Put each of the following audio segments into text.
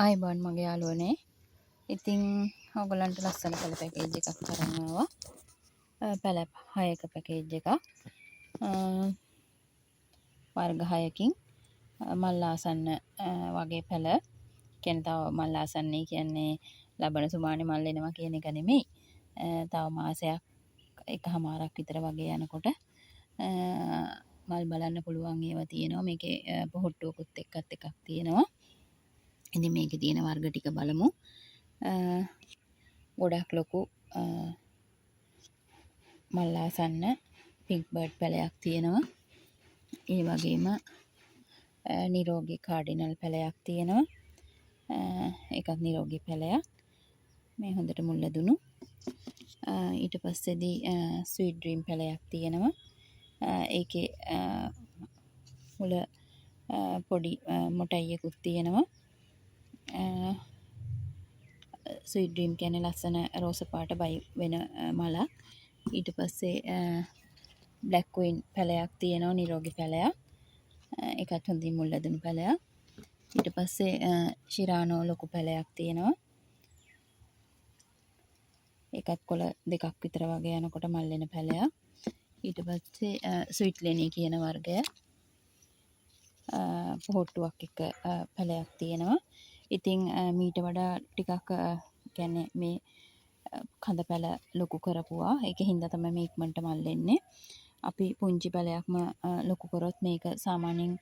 ආයුබෝවන් මගේ යාළුවනේ. ඉතින් ඔයගොල්ලන්ට ලස්සන පැල පැකේජ් එකක් අරන් ආවා. පැල 6ක පැකේජ් එකක්. වර්ග 6කින් මල් ආසන්න වගේ පැල. කියන්නේ තව මල් ආසන්නේ කියන්නේ ලබන සුමානේ මල් එනවා කියන එක නෙමෙයි. තව මාසයක් එකහමාරක් විතර වගේ යනකොට මල් බලන්න පුළුවන් ඒවා තියෙනවා. මේකේ පොහොට්ටුවකුත් එක්කත් එකක් තියෙනවා. ඉතින් මේකේ තියෙන වර්ග ටික බලමු. ගොඩක් ලොකු මල් ආසන්න පින්ක් බර්ඩ් පැලයක් තියෙනවා. ඒ වගේම නිරෝගී කාඩිනල් පැලයක් තියෙනවා. ඒකත් නිරෝගී පැලයක්. මේ හොඳට මුල් ඇදුණු. ඊට පස්සේදී ස්වීට් ඩ්‍රීම් පැලයක් තියෙනවා. ඒකේ මුල පොඩි මොටයියකුත් තියෙනවා. ස්වීට් ඩ්‍රීම් කියන්නේ ලස්සන රෝස පාට බයි වෙන මලක්. ඊට පස්සේ බ්ලැක් ක්වීන් පැලයක් තියෙනවා, නිරෝගී පැලයක්. ඒකත් හොඳින් මුල් ඇදුණු පැලයක්. ඊට පස්සේ ශිරානෝ ලොකු පැලයක් තියෙනවා. ඒකත් කොළ දෙකක් විතර වගේ යනකොට මල් එන පැලයක්. ඊට පස්සේ ස්වීට් ලෙනි කියන වර්ගය පොහොට්ටුවක් එක්ක පැලයක් තියෙනවා. ඉතින් මීට වඩා ටිකක් කියන්නේ මේ කඳ පැල ලොකු කරපුවා. ඒක හින්දා තමයි මේ ඉක්මනට මල් එන්නේ. අපි පුංචි පැලයක්ම ලොකු කරොත් මේක සාමාන්‍යයෙන්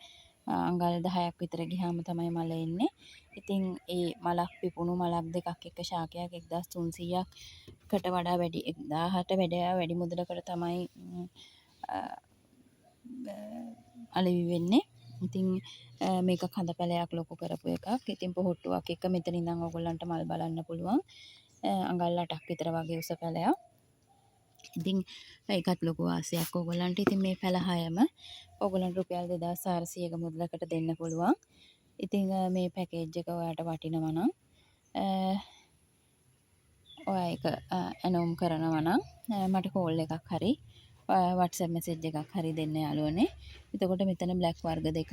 අඟල් 10ක් විතර ගියාම තමයි මල එන්නේ. ඉතින් ඒ මලක් පිපුණු මලක් දෙකක් එක්ක ශාකයක් 1300කට වඩා වැඩි, 1000ට වඩා වැඩි මුදලකට තමයි අලෙවි වෙන්නේ. ඉතින් මේක කඳ පැලයක් ලොකු කරපු එකක්. ඉතින් පොහොට්ටුවක් එක්ක මෙතන ඉඳන් ඔයගොල්ලන්ට මල් බලන්න පුළුවන්. අඟල් 8ක් විතර වගේ උස පැලයක්. ඉතින් ඒකත් ලොකු වාසියක් ඕගොල්ලන්ට. ඉතින් මේ පැල හයම ඕගොල්ලන්ට රුපියල් 2400ක මුදලකට දෙන්න පුළුවන්. ඉතින් මේ පැකේජ් එක ඔයාට වටිනවා නම්, ඔයා ඒක ඇනවුම් කරනවා නම්, මට කෝල් එකක් හරි WhatsApp message එකක් හරි දෙන්න යාළුවනේ. එතකොට මෙතන බ්ලැක් වර්ග දෙකක්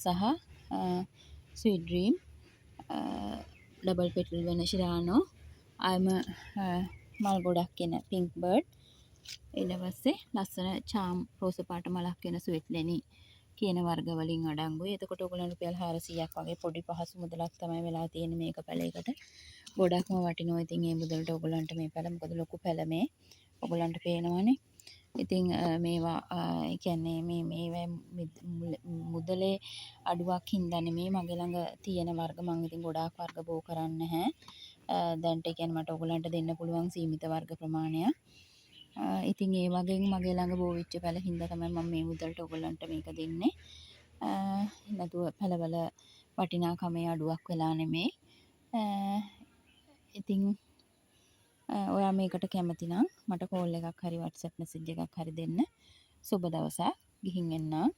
සහ ස්වීට් ඩ්‍රීම්, ඩබල් පෙටල් වෙන ශිරානෝ, ආයම මල් ගොඩක් එන පින්ක් බර්ඩ්, ඊට පස්සේ ලස්සන චාම් රෝස පාට මලක් වෙන ස්වීට් ලෙනි කියන වර්ග වලින් අඩංගුයි. එතකොට ඔයගොල්ලන් රුපියල් 400ක් වගේ පොඩි පහසු මුදලක් තමයි වෙලා තියෙන්නේ මේක පැලයකට. ගොඩක්ම වටිනවා ඉතින් මේ මුදලට ඔයගොල්ලන්ට මේ පැල. මොකද ලොකු පැල මේ. ඔයගොල්ලන්ට පේනවනේ. ඉතින් මේවා ඒ කියන්නේ මේ මේවා මුදලේ අඩුවක් හින්දා නෙමෙයි, මගේ ළඟ තියෙන වර්ග මං ඉතින් ගොඩාක් වර්ග බෝ කරන්නේ නැහැ. දැන්ට ඒ කියන්නේ මට ඔයගොල්ලන්ට දෙන්න පුළුවන් සීමිත වර්ග ප්‍රමාණයක්. ඉතින් ඒ වගේම මගේ ළඟ බෝ වෙච්ච පැල හින්දා තමයි මම මේ මුදලට ඔයගොල්ලන්ට මේක දෙන්නේ. නැතුව පැලවල වටිනාකමේ අඩුවක් වෙලා නෙමෙයි. ඉතින් ඔයා මේකට කැමති නම් මට කෝල් එකක් හරි WhatsApp message එකක් හරි දෙන්න. සුබ දවසක්. ගිහින් එන්නම්.